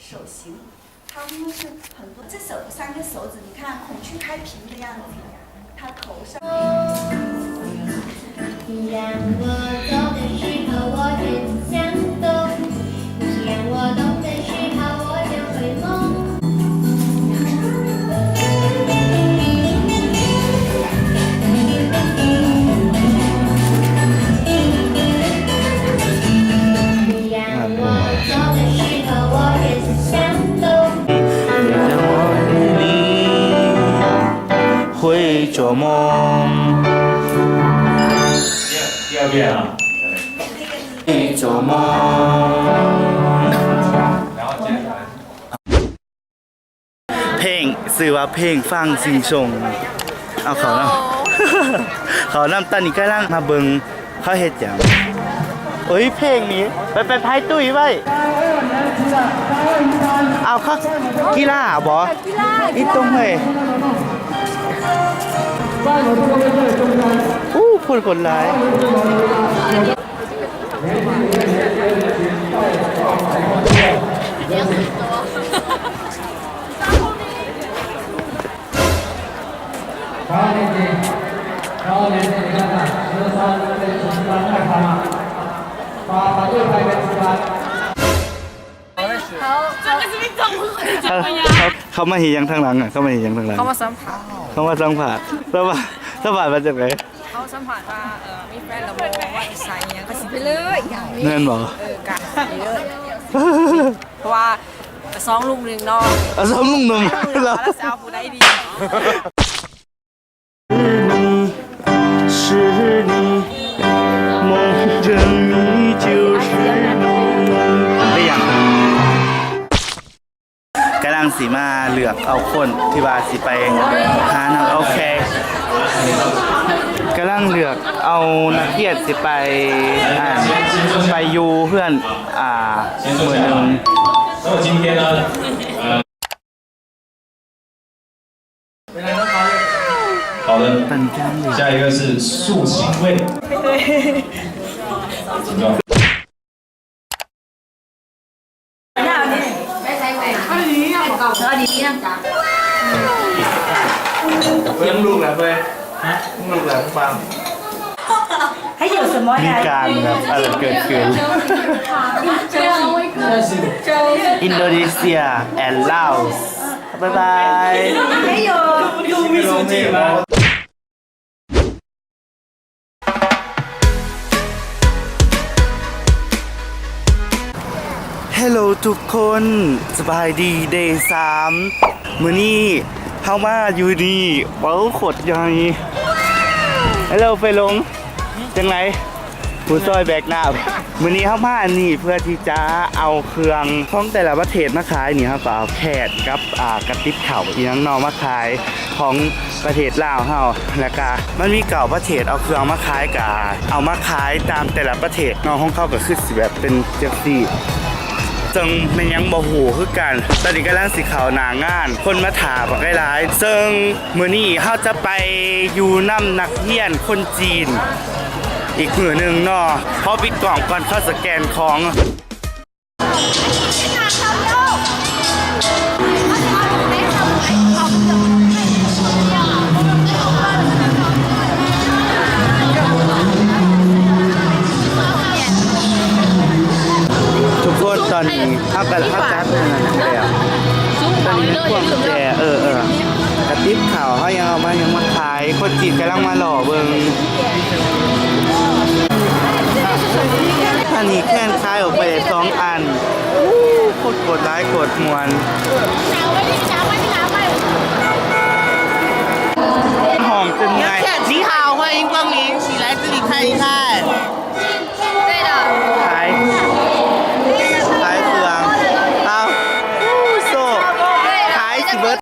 手型，它因为是很多，这手三个手指，你看孔雀开屏的样子，它头上。第二遍啊。 ເພງຊື່ວ່າເພງຟັງຊິງຊົງ ເອົາເຂົ້ານຳ ເຂົ້ານຳ. ຕອນນີ້ກຳລັງມາເບິ່ງເຂົາເຮັດຫຍັງ. ໂອ້ຍ ເພງນີ້ ໄປ ໄປພາຍຕຸ້ຍໄວ້. ເອົາ ເຂົາກິລາບໍ? ອີຕົງເຮີ້ຍ. ອູ້ ຄົນ ຄົນຫຼາຍ. ເຂົາ ເຂົາ ເຂົາມາເຮັດຫຍັງທາງຫຼັງອະ? ເຂົາມາເຮັດຫຍັງທາງຫຼັງ? ເຂົາມາສຳພາດ. ເຂົາມາສຳພາດ. ສຳພາດ ສຳພາດວ່າຈັ່ງໃດ? ເຂົາສຳພາດວ່າ ເອີ ມີແຟນແລ້ວບໍ່ ວ່ານິໄສອີ່ຫຍັງ ກໍຊິໄປເລີຍ ຢ່າງນີ້ ແມ່ນບໍ່? ເອີ ກະຊິໄປເລີຍ ເພາະວ່າສອງລຸງໜຶ່ງເນາະ ເອົາສອງລຸງໜຶ່ງ ແລ້ວຊິເອົາຜູ້ໃດດີ? ກຳລັງຊິມາເລືອກເອົາຄົນທີ່ວ່າຊິໄປຫານຳ ໂອເຄ ກຳລັງເລືອກເອົານັກຮຽນຊິໄປ ອ່າ ໄປຢູ່ເຮືອນ ອ່າ ມື້ໜຶ່ງ. 好的，下一个是素清味。请坐。 ມີການແບບ ເອີ ເກີດຂຶ້ນ ອິນໂດເນເຊຍ ແອນ ລາວ. ບາຍບາຍ. ເຮລໂລທຸກຄົນ ສະບາຍດີ ເດສາມ ມື້ນີ້ເຮົາມາຢູ່ນີ້ ເວົ້າ ໂຄດໃຫຍ່. ເຮລໂລ ໄຟຫຼົງ ຈັ່ງໃດ? ຜູ້ຊ່ອຍແບກນ້ຳ. ມື້ນີ້ເຮົາມາອັນນີ້ເພື່ອທີ່ຈະເອົາເຄື່ອງຂອງແຕ່ລະປະເທດມາຂາຍນີ້ ເຮົາກໍເອົາແຄດກັບ ອ່າ ກະຕິບເຂົ້າອີ່ຫຍັງເນາະມາຂາຍ ຂອງປະເທດລາວເຮົາ ແລ້ວກະມັນມີເກົ້າປະເທດເອົາເຄື່ອງມາຂາຍ ກະເອົາມາຂາຍຕາມແຕ່ລະປະເທດເນາະ ຂອງເຂົາກໍຄືຊິແບບເປັນຈັ່ງຊີ້ ເຊິ່ງແມ່ນຫຍັງບໍ່ຮູ້ຄືກັນ. ຕອນນີ້ກຳລັງຊິເຂົ້າໜ້າງານ ຄົນມາຖ້າບັກຫຼາຍໆ ເຊິ່ງ ມື້ນີ້ເຮົາຈະໄປຢູ່ນຳນັກຮຽນຄົນຈີນອີກມື້ໜຶ່ງເນາະ. ຂໍປິດກ້ອງກ່ອນ ຂໍສະແກນຂອງ. ທຸກຄົນ ຕອນນີ້ເຮົາກໍ ເຮົາຈັດອັນນັ້ນແລ້ວ ຕອນນີ້ພວງແຈ ເອີ ເອີ ກະຕິບເຂົ້າ ເຮົາຍັງເອົາມາ ຍັງມາຂາຍ ຄົນຈີນກຳລັງມາລໍເບິ່ງ. ອັນນີ້ແຄນຂາຍອອກໄປໄດ້ສອງອັນ ໂອ້ ໂຄດ ໂຄດຫຼາຍ ໂຄດມ່ວນ ຫ້ອງຈົນເມື່ອຍ. 你好，欢迎光临，喜来这里看一看。 ຂາຍ ຂາຍເຄື່ອງ ເອົາ ໂອ້ ໂຊ ຂາຍຊິເບິດ.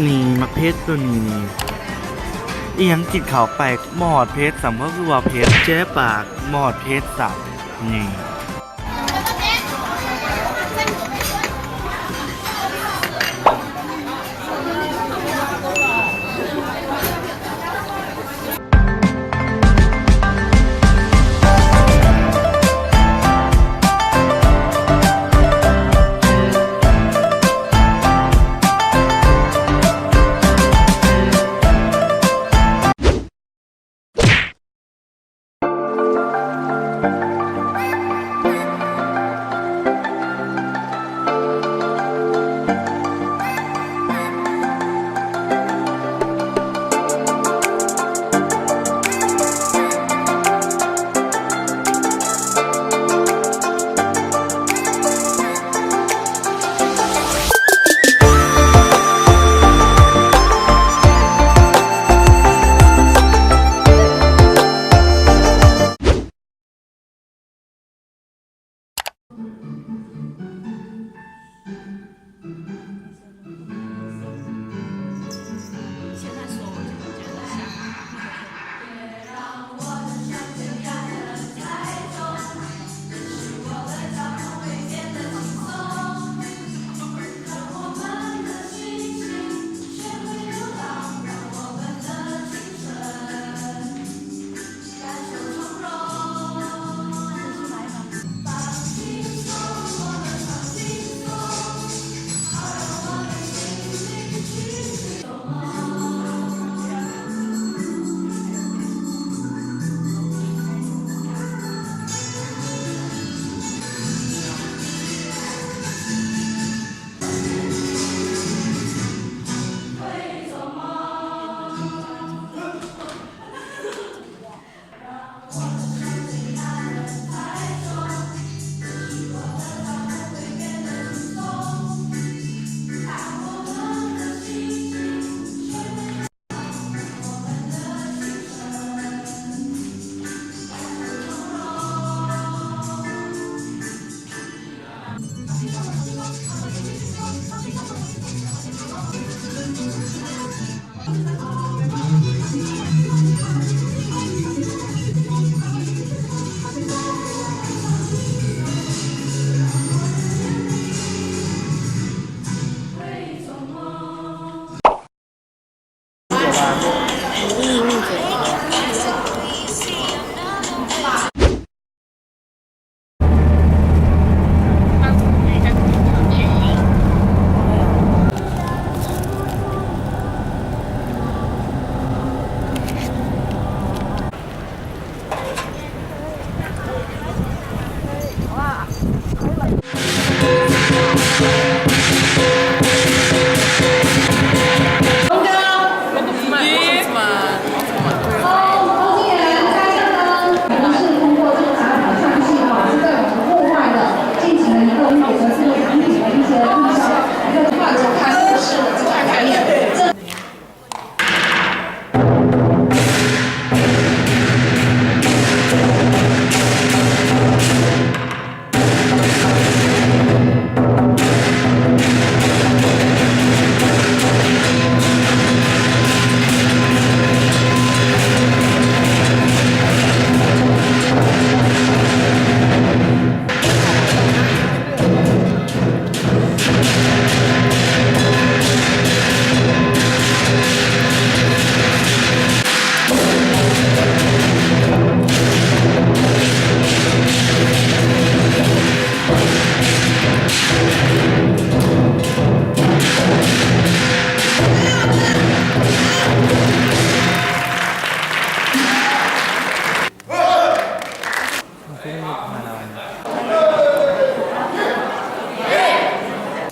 ນີ້ ໝາກເຜັດໂຕນີ້ ອີ່ຫຍັງກິນເຂົ້າໄປ ບໍ່ຮອດເຜັດຊ້ຳ ເຂົາຄືວ່າເຜັດ ແຈະປາກ ບໍ່ຮອດເຜັດຊ້ຳນີ້.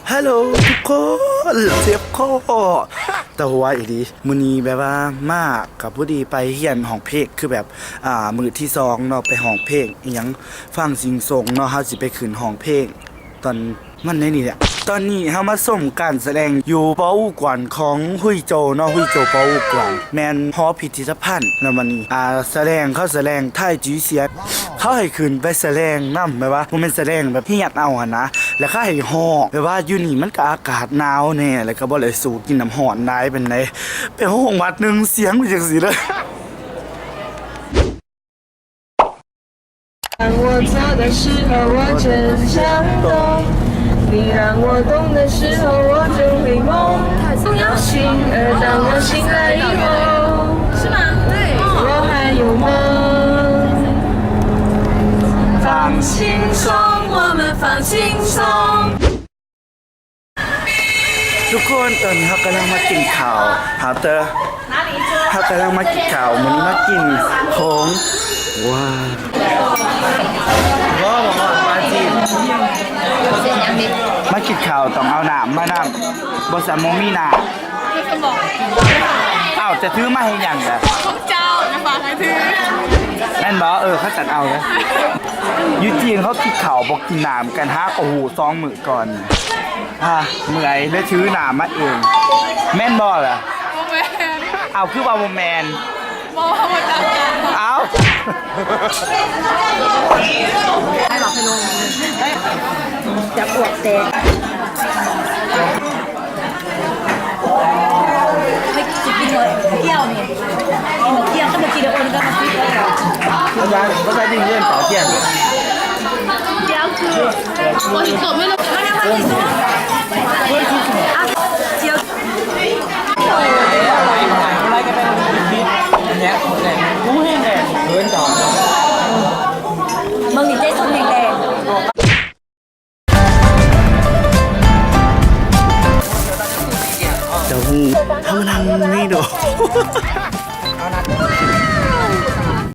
ຮາໂຫຼ ທຸກຄົນ ເຈັບຄໍ ຕາຫົວອີ່ຫຼີ. ມື້ນີ້ແບບວ່າມາກະພໍດີໄປຮຽນຮ້ອງເພງ ຄືແບບ ອ່າ ມື້ທີສອງເນາະ ໄປຮ້ອງເພງອີ່ຫຍັງ ຟັງຊິງສົງເນາະ. ເຮົາຊິໄປຂຶ້ນຮ້ອງເພງຕອນມັນໃນນີ້ແຫຼະ. ຕອນນີ້ເຮົາມາຊົມການສະແດງຢູ່ ປໍອູກວານ ຂອງຮຸຍໂຈເນາະ, ຮຸຍໂຈປໍອູກວານ ແມ່ນຫໍພິພິທະພັນ. ແລ້ວບັດນີ້ ອ່າ ສະແດງ ເຂົາສະແດງໄທຈີເຊຍ ເຂົາໃຫ້ຂຶ້ນໄປສະແດງນຳ ແບບວ່າບໍ່ແມ່ນສະແດງແບບຮຽນເອົາຫັ້ນນະ, ແລ້ວເຂົາໃຫ້ຮ້ອງ ແບບວ່າຢູ່ນີ້ມັນກໍອາກາດໜາວແດ່ ແລ້ວກໍບໍ່ໄດ້ສູ້ກິນນ້ຳຮ້ອນຫຼາຍປານໃດ. ໄປຮ້ອງວັດໜຶ່ງສຽງເປັນຈັ່ງຊີ້ເດີ. ທຸກຄົນ ຕອນນີ້ເຮົາກຳລັງມາກິນເຂົ້າ ເຮົາເຕີ ເຮົາກຳລັງມາກິນເຂົ້າ ມື້ນີ້ມາກິນຂອງ ວ້າວ ມາກິນເຂົ້າຕ້ອງເອົານ້ຳມານຳ ບໍ່ຊັ້ນບໍ່ມີນ້ຳ. ອ້າວ ຈະຖືມາເຮັດຫຍັງລະ? ຂອງເຈົ້າ ນະ ຝາກໃຫ້ຖື ແມ່ນບໍ່? ເອີ ເຂົາຈັດເອົານະ. ຢູ່ຈີນເຂົາກິນເຂົ້າບໍ່ກິນນ້ຳກັນ ຫາກໍຮູ້ສອງມື້ກ່ອນ. ຮະ ເມື່ອຍເລີຍຖືນ້ຳມາເອງ ແມ່ນບໍ່ລະ? ບໍ່ແມ່ນ. ອ້າວ ຄືວ່າບໍ່ແມ່ນ? ບໍ່ ເຮົາບໍ່ຈັກກັນ. ອ້າວ ໃຫ້ບອກໃຫ້ລົງ ຈະອວກແຕກ. ເຮົາຊິກິນໝົດແກ້ວນີ້ ກິນໝົດແກ້ວ ຄັນບໍ່ກິນແລ້ວໂອນກັນມາຊິ. ພາສາ ພາສາຈີນເອີ້ນເປົາຈຽນ. ແກ້ວຄື ເຕົ້າຫູ້ ເຮົາມານັ່ງໃນໂດ